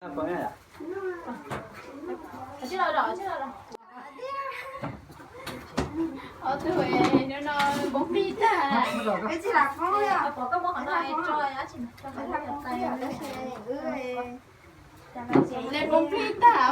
Ob tug no npoo plig tag. Npoo plig tag.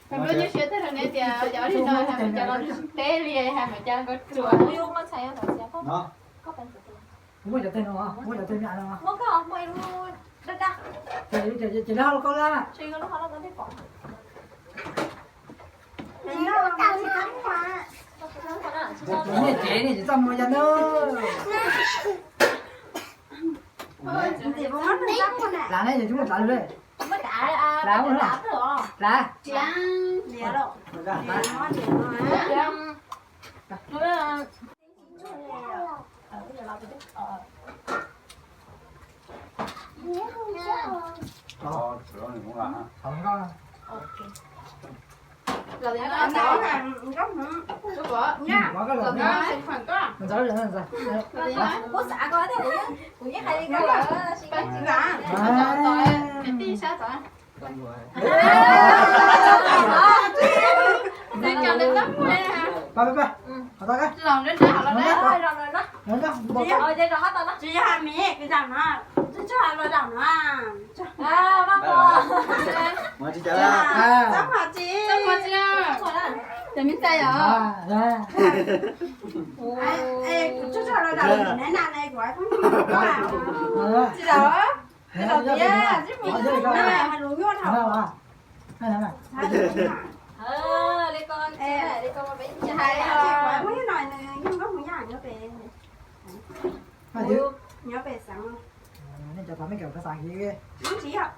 Tam luaj nyuaj siab tag rau ne tias cov li no hais cov no tsis teb li, hais mas cas nkauj ruam. Muaj cov teg no, muaj cov teg me no. Ces lawv ho los koj lab. Niaj tsev niaj tsis txaj muag yog na. Lav ne, yog tsis muaj lav li. Lav, lav. Tsis yog hais me, kuv zaum no, tsuas yog hais los zaum no. Txhob hais tsis, txhob hais tsis, ces me ntxhais os. Kuv tsuas tsuas los zaum no, kuv tsis zaum. Tsis zaum tiag, tsis mus hais lus nyuaj dhau. Li ko, li ko, kuv muaj ib no nws yog nkauj mus yaj nyob pem, nyob pem xeev. Tsis yog,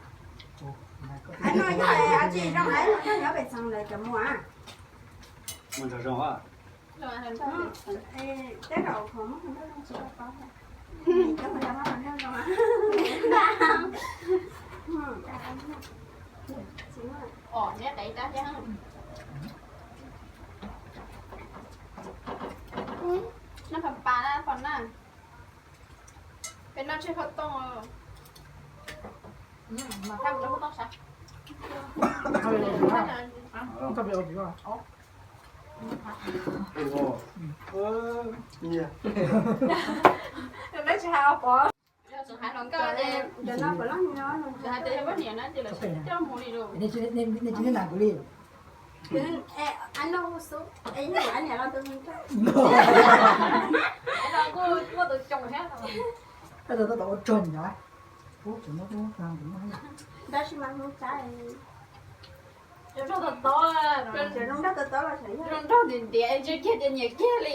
no yog tsis zoo, nyob pem xeev lawv cov muam. Muaj nrog zoo. Tej zaum qhov muab tsis tau paub. Noj pas pas na, pom na. Peb noj tsheej phaj tooj. Mas phaj rau phaj tooj sav. Tsis hais os pov. Tsis hais tias yog poj niam na ces lawv tsis coj mus li lauj. Nej tsis neb na kuv li. Kuj muaj tus tsoom thiab. Tab tom ua rog nyav. Tab sis mas hnub tsab zoo nraug tod tod, zoo nraug ntiav ntiav, ntshe kiag tias nyiam kiag li.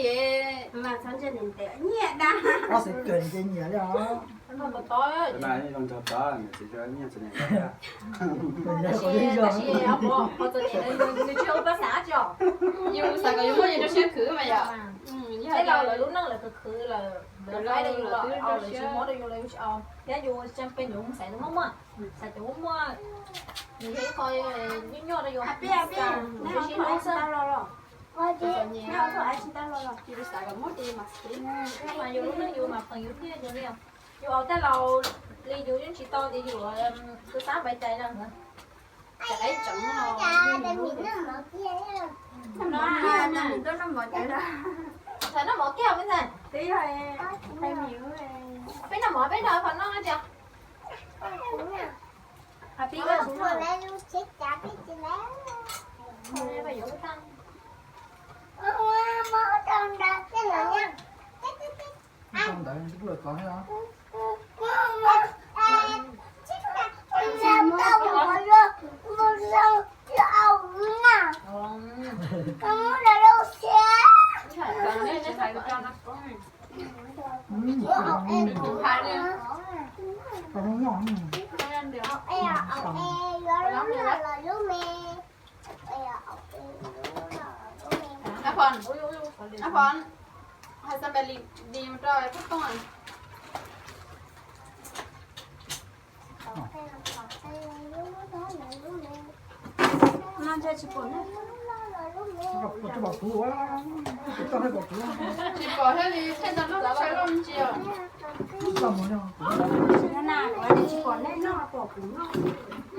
Mas txhob ntshe ntiav ntiav, nyiam dab. Ob xeem kawm ces nyiam li os. Zoo nraug tod tod. Tab sis, tab sis pov, pov txom nyem nws tsis ua paj xav tsi os. Yus xav kom yus muaj li rau siab khwv mas yom. Tej laus lawv lub neej lawv khwv khwv lawm, lawv laib rau yus los, lawv tsis mob rau yus los yus tsis ua. Thiab yus tseem pem yus xaiv tus muaj muaj, xaiv tus muaj muaj, nws yog ib qho nyuaj nyuaj rau yus. Tsis sib hlub xwb. Tsis tau los los, tsis tau los los, yus xav kom muaj ces yus mam xaiv. Mas yus lub neej yus mas pheej yus thiaj yus li. Yus ua tej laus li yus yeej tsis tau ces yus tus xab npaiv cai no. Cov qaib tseem no, no, noj mov kiag me ntxhais. Twb yog, peb noj mov peb noj qhov noj tias. Peb noj. Ntawd kuj lawm kov thiab. Ab Phon, Ab Phon, Hais xav npes li di rau pub tooj. Tsis pom thiab li, theej ntawm lub tshaj loj ntsia. Tsis pom nej noj, pom kuv noj.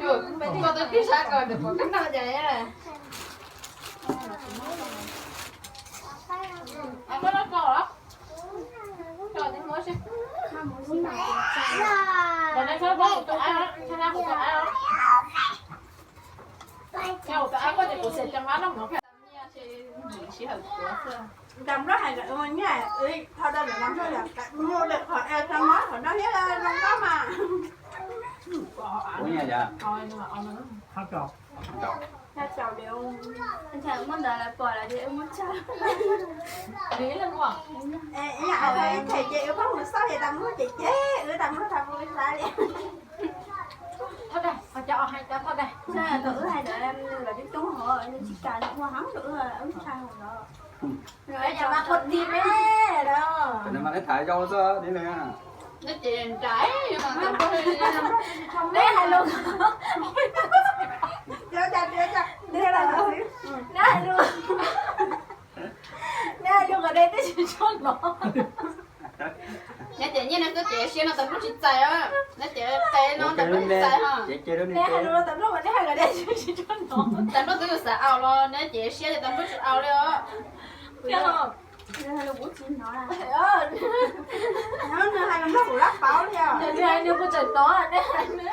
Yus, peb tij koj twb pib sab ko, peb pom koj noj cas. Koj noj ko los? Kom nej txhob pom kuv tus ab, txhob pom kuv tus ab. Yog kuv tus ab koj ces kuv txiav tsees ab noj mov. Nyiaj ces yim sij hawm tuav xwb. Nram nplooj hais tias ua nyiaj, thaum ntawd nram nplooj yog muaj lawm qhov es tau mob qhov no thiab zoo nkauj mas. Ua nyiaj yom? Muaj ntawd lawv pom lawv tias muab tsa. Ib yam li them ces wb pheej mus xauj ces tas muaj ces ces wb tas muaj tas mus xav li. Thaum wb hais tias lawv coob coob hov nws tsis kam ua heev rau wb, wb ntshai hov los. Nws mas qhuas ti me los. Nws mas neb tham yau xwb li na. Neb ces nraiv mas neb hais lus, neb hais lus, neb hais lus kom dej twb tsis tshua hnov. Neb ces nyiaj no twb ces siab no tas nplooj tsis txais os. Neb ces qe no tas nplooj tsis txais ho. Neb hais lus no tas nplooj mas neb hais kom dej twb tsis tshua hnov. Tas nplooj twb yus xav aus los neb ces siab tas nplooj tsis aus li os. Nws hais lus kuv tsis hnov. Nws hais lus nplooj kuv lab paub li os. Nws hais nws kuv tseem hnov.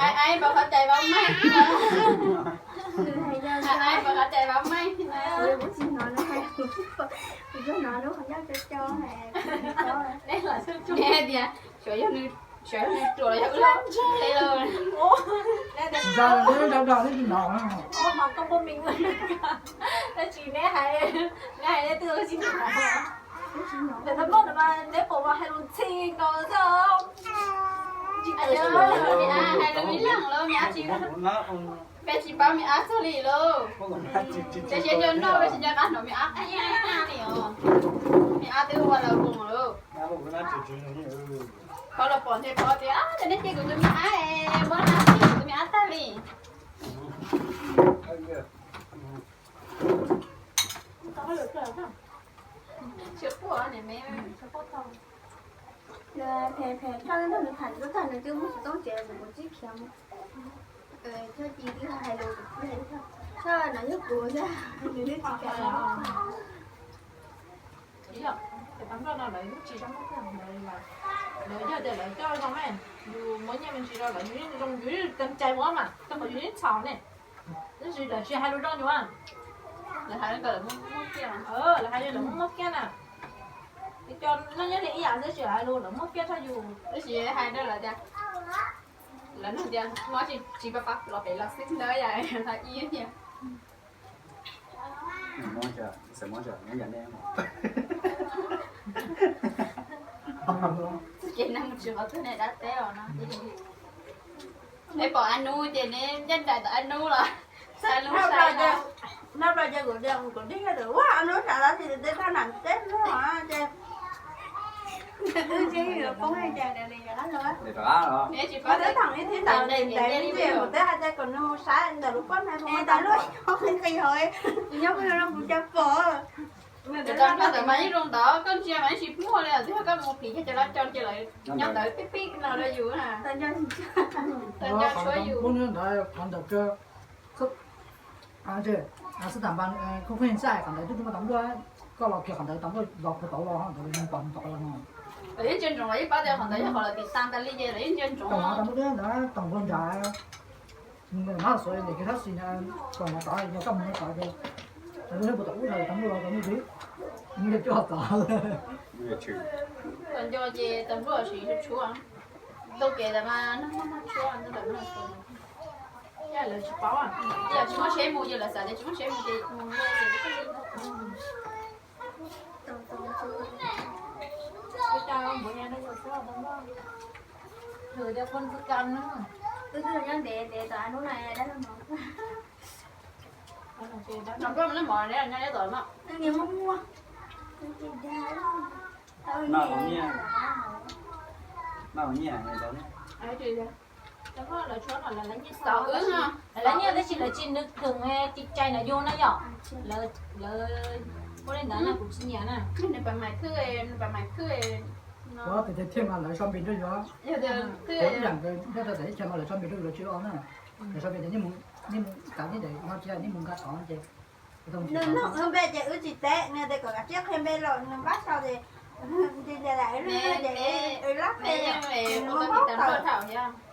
Ai ai npaum qhov cais vauv meej. Ai ai npaum qhov cais vauv meej. Kuv tsis hnov nws hais, kuv tsuas hnov lub qhov ncauj co co hais. Neb hais tias xyov yog nws, xyov yog nws ruam los yog wb loj ntseg li. Neb tias, neb tsis, neb hais, neb hais neb twb tsis hnov. Ntawm no mas neb pom mas hais lus ntxhi nkaus xwb. Hais lus ib leeg lawm me ab tsis, peb tsis paub me ab txog li lauj. Peb siab nco noj peb tsis nco qab hnov me ab qab li os. Me ab twb ua laus voos lawm. Qhov los pom ntshe pom tias, ces neb cia kuv tus me ab, muab nab cia kuv tus me ab tag li. Phem phem koj nrog nws tham txog tag nws twb muab xov tooj tsev kuv tsib khiav mus. Txhob ci twb hais lus, txhob no yog kuv, nws twb tsis kam. Tsis yog, cov tag nrho no lawv yeej tsis zoo, lawv yog tias lawv coj zoo ne, yus muab nyiaj me ntsis rau lawv, yus yeej zoo, yus yeej tes cai ua mas, rau qhov yus yeej txhaum ne. Tab sis lawv tsis hais lus rau yus, lawv hais li lawv muab muab kiag na. Cov noj nyiaj hli ib yam xwb, tsis hais lus lawv muab kiag txog yus. Tab sis hais rau lawv tias, lawv nug tias mob tsis, tsis pab pab los pem los xwb ntawd yam li ib tiag. Txoj kev neeg mus tsis qhov twg ne dab teb os no. Neb pom Ab Nub ces neb ncaj nraim tom Ab Nub los txhais lub sai no. Nab plas ces kuv tias kuv tib yam ua Ab Nub sav tau tsis teb thaj nam teb no ces wb tsis poob li cas li. Neb tsis paub teb thaum ib thib ntawd ntev ntev mus teb hais tias kom nws mus saib ntawm lub pob ntawd mus tas lub qhov nqis hauv, kuv nyob kuv no kuv cov pom. Cov nplog ntawd mas yeej zoo ntawd, koj ntsia mas yeej tsis muaj li, twb yog koj mus phim yog cov lab co ces lawv nyob ntawd pib pib no rau yus na. Tau nco tshuav yus. Qhov ntawd, xab tam npas, koj pheej xav qhov ntawd twb tsis muaj tus nplog, koj los kiag qhov ntawd tus nplog los puag tod los ntawd pom ntov los no. Lawv yeej ntsia ntsoov, lawv yeej paub tias qhov ntawd yog qhov lawv tiv tas tas li ces lawv yeej ntsia ntsoov. Tus nplog ntawd, tus nplog nrad, nws mas xuav ntes kiag tab sis na, tus nplog tod yog koj mus tod ces lawv lub neb puas tom ub tod tus nplog los tus nplog twb, nplog twb los tod. Tus nco ces tus nplog siv tshuab, ntau kev tas mas nag hmo nag tshuab ntau tas mas. Yog lawv tsis paub, yog tsis muaj tsheb mus ces lawv xav tias tsis muaj tsheb mus ces mus ua li. Tus cov npuav yas no yog xwb os, tus nplog. Lwm tias pon txwv kas no. Twb twb nyob ntev ntev tom Ab Nub na dab laug mov. Nplog nyob mov ne, nyob tom no. Nws muaj muaj. Maj ua nyiaj, maj ua nyiaj. Lawv nyiaj tab sis lawv tsis nws khwm ti cai na yus na yom. Lawv ua li ntawd na kuv tsis nyiam na. Nws pam mais thwj, nws pam mais thwj. Ua tes thiaj mas lawv sau npis rau yuav. Ib yam nyob rau tes ib chav mas lawv sau npis rau yuav tsis ua na. Lawv sau npis tias nej mus kav thiab tes no tsis nej mus nqa tod ces. Nws nug wb npe ces wb tsis teb, nws tias kom kav tsij qhia npe los nws npaj sau ces nti tias wb lub npe ces wb lab qhia, nws muab npaub tawm.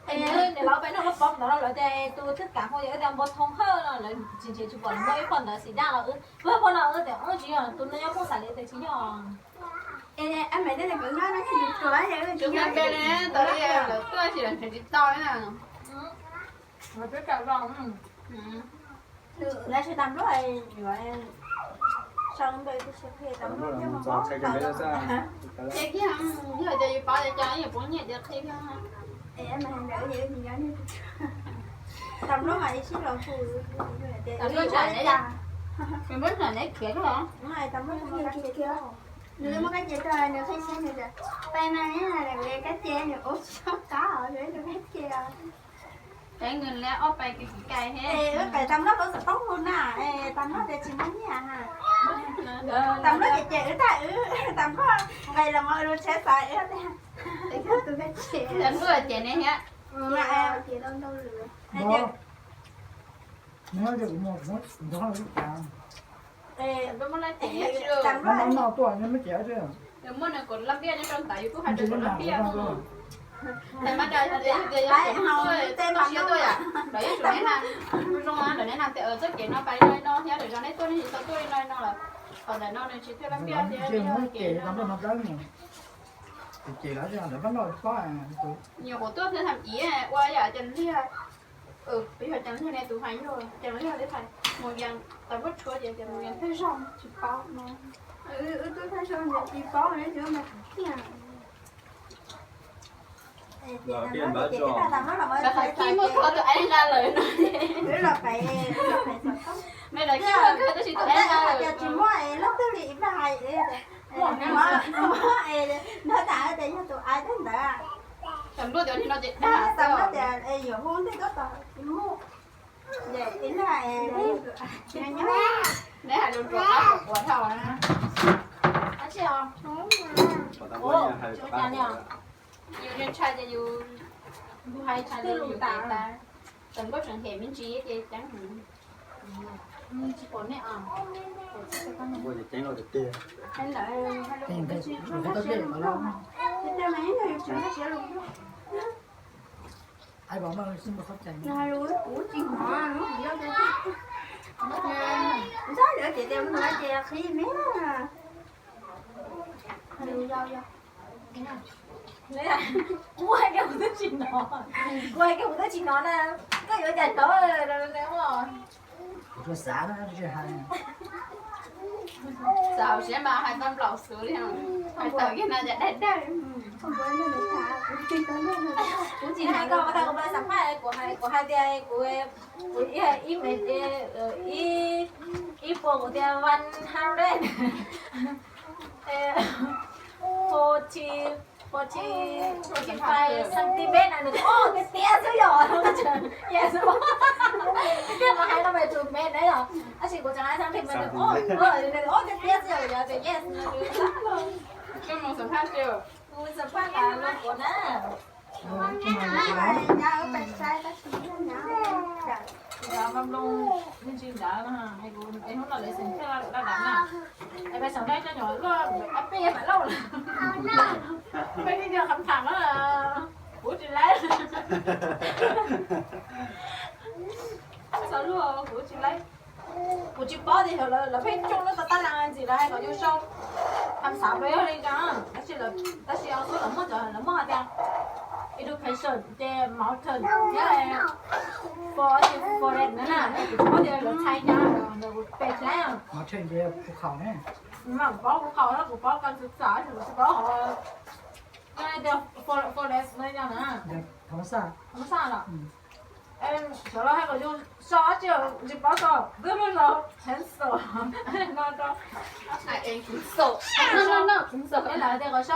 Nws laus peb nug lub pom ntawd no lawv tias tus twb kam hu ces wb tias npua thoo hawj no lawv tsis nrhiav tsis pom lawv muab ib phau ntawv xim daj los wb, wb phau no wb tias wb tsis yog tus no nyob phooj xas li tias tsis yog. Tus npe tau li lawv tuaj tsis lawv nrhiav tsis tau na. Lawv tsis tas npluab yuav sau npe, ces kiag yog tias yus paub ces cov yus poob nyiaj ces qhia kiag. Tas npluab mas ib sij los hu, tas npluab neb khiav, tas npluab neb khiav, nws muaj kab ce tag nws qhib siab nws tias pais mas neb na, kab ce nws ua tsis tau qab os, nws kab ce. Wb pem tas npluab lub xov tooj hu na, tas npluab tias tsis muaj nyiaj ha. Tas npluab ces ces wb tag wb, tas npluab nqes los mus lub tsheb xav wb tias, tas npluab ces ne thiab. Muaj nws kuv lab npiaj nyob rau ntawd yus kuj hais rau kuv lab npiaj. Tes mas das yog tias yog tias yog kuv tuaj, toj siab tuaj yom, lawv yeej tsum neb na, zoo na lawv neb na tias txoj kev no pais li no li no thiab lawv zov neb tuaj neb tsis tau tuaj li no li no lawm. Qhov ntawm no nws tsis thiaj lab npiaj thiab yog kev no. Nyuam qhuav tuaj thiab tham ib ua yam Cas Liag, peb yog Cas Liag ne tus hais yog Cas Liag li hais, mus yees tas npluab tshuav ces mus yees thawj zaug tsis paub no. Wb tuaj thawj zaug ces tsis paub ne, tsis paub mas tiag. Lawv hais kib muaj kho tus aib nqa lawm no. Lawv kib muaj kho tab sis tus aib nqa lawm. Tsis muaj es leej twg li ib plag hais, muaj es nrog tas tias yog tus aib tag ntawd. Tam npluaj tias no ces dag tas npluaj tias yuav hu ntej tuaj tos tsis muaj. Neb hais lus ruam qab ruam quav dhau na. Yus ntshai ces yus, yus hais tshaj li yus tas. Tawm nkauj tseem hem me ntsis ces ceeb heev. Tsis pom nej os. Ntxhab lawv tias tias mus no ces qhib me. Kuv hais kiag kuv twb tsis hnov, kuv hais kiag kuv twb tsis hnov na, koj yuav cas hnov. Kuv tsuas xav na, tsis hais. Xav hauv siab mas hais tau nplaum xwb li, hais tawm kiag no cas daig daig. Kuv tsis hais koj, kuv tau kuv xam phaj, kuv hais, kuv hais tias kuv, kuv ib, ib me, ib puas kuv tias one hundred forty, forty, forty five centimeter na, nws tias o tiag tiag xwb yom. Yes, tiag mas hais no mas tsum mev na yom, tab sis kuv tseem hais centimeter, o, nws tias o tiag tiag xwb yom, yog tias yes. Kuv xam phaj tas los kuv na. Kuv mam nplooj me ntsis ntawd, es hnub no lawv xeem thiaj dab dab na. Es peb xeem dab cov nyuam luaj peb mam lauj lawm. Peb yeej yog kham tham na, kuv tsis laib. Xav luag kuv tsis laib. Kuv tsis paub tias yog lawv pheej coj lub tau tab las ntxim lawv hais kom yus sau. Tham xav peb yog li cas, tab sis, tab sis xub lawv muaj cov lawv muaj hais tias education ces mountain thiab forest na, kuv tsis paub tias lawv txhais cas, kuv pes txhais. Mountain cesภูเขา ne. Kuv paubภูเขา kuv paub kan xav xav, kuv tsis paub hov. Forest no yog na. Thab xaj. Thab xaj los. Xyov los hais kom yus so tsi, tsis paub so, twb muab so pencil no rau. Pencil. Es lawv tias kom so,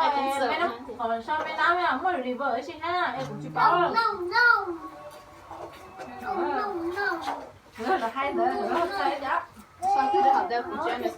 kom so me nab muaj reverb tsi na, es kuv tsis paub. Lawv hais ntawd, lawv txhais tias kuv tsis